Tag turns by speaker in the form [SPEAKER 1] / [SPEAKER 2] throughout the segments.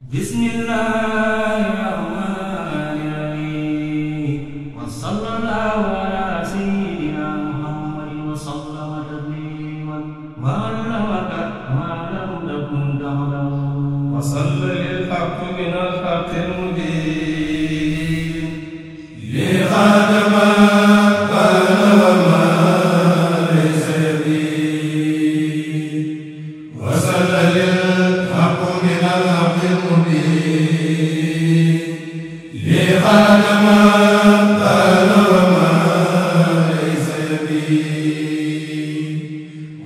[SPEAKER 1] Bismillahirrahmanirrahim. Wassallallahu ala sayyidina Muhammadin wa sallama tasliman. Ma allamaka ma lam takun ta'lam.
[SPEAKER 2] Wa salli al-haqqu min al-haqqil mubin. Li khadama kana wa ma laysa yabin. Wa salli al-haqqu min al-haqqil mubin. Li khadama kana wa ma laysa yabin.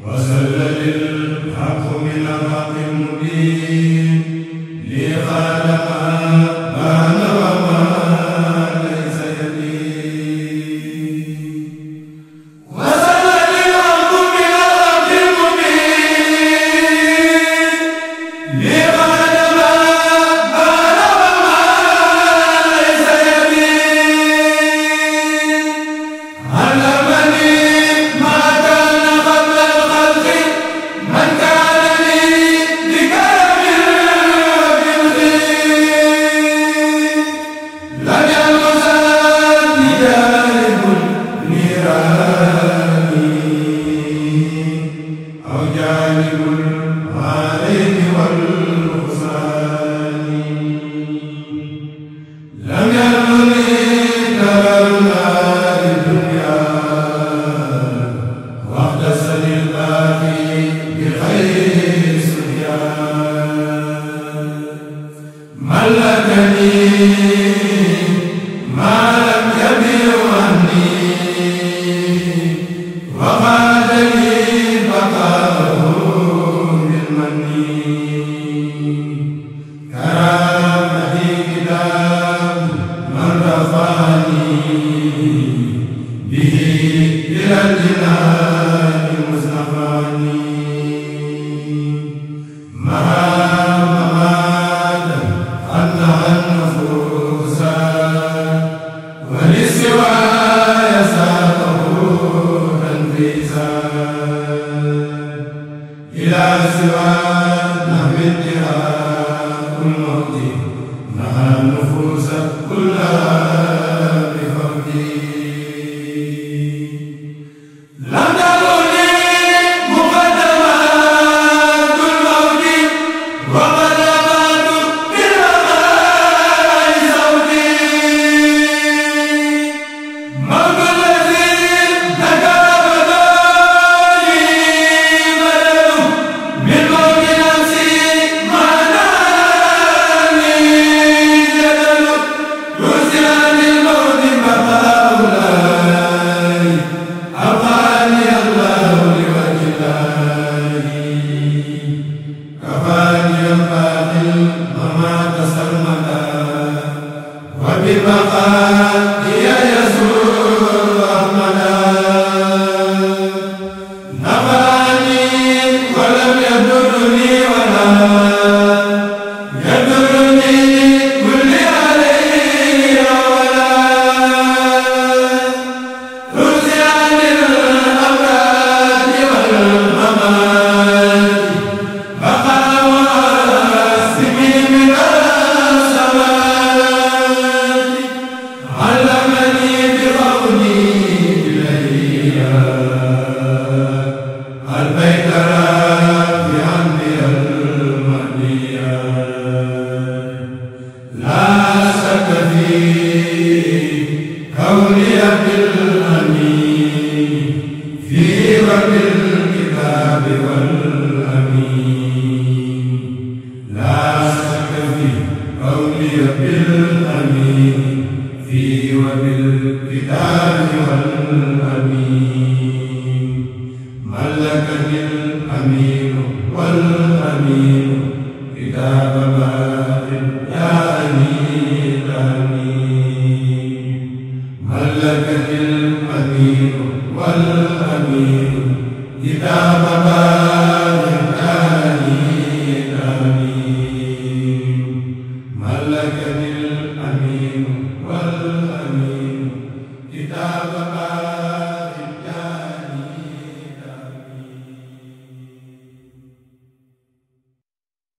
[SPEAKER 2] Wa salli al-haqqu min al-haqqil mubin. Li khadama kana wa ma laysa yabin. Wa salli al-haqqu min al-haqqil mubin. Li khadama kana wa ma laysa yabin. Allamani ma kana qabla al-khalqi man kana li bikaramin bil-khayr. Lam yalmazani jalibun nirani aw jalibul alayni wal husani. Lam yalmani dararun ali dunya واختصني الباقي بخير سفيان. ملكني ما لم يبر عني وقاد لي بقاءه بالمن. كرامتي كتاب من رفعني به إلى الجنان مصطفاني. مهامات أنها النفوس ولسواي ساقه تنفيسا إلى سوى نحو انتهاء الموت. نهى النفوس كلها بفوتي. لم تكن مقدمات الموت وقدمات بالرماء صوتي. موت الذي ذكر بدوني بدله من موت نفسي ما نالني جدله. يرسل عن الموت بقاء أولئك أبقاني الله لوجه الله. كفاني الباقي الممات سرمدا وببقائي يسوع أحمدا. نفعني ولم يضرني ولا يضرني كل عليه ولا. رزق عن الأمراض والممات بقى واسمي من السماوات. علمني بقولي بالأيام البيت رافعا بي المهديات. لا شك في كوني بالأمين في وبالكتاب والأمين. لا شك في كوني بالأمين في وبالكتاب والأمين. ملكني الأمين والأمين كتاب ما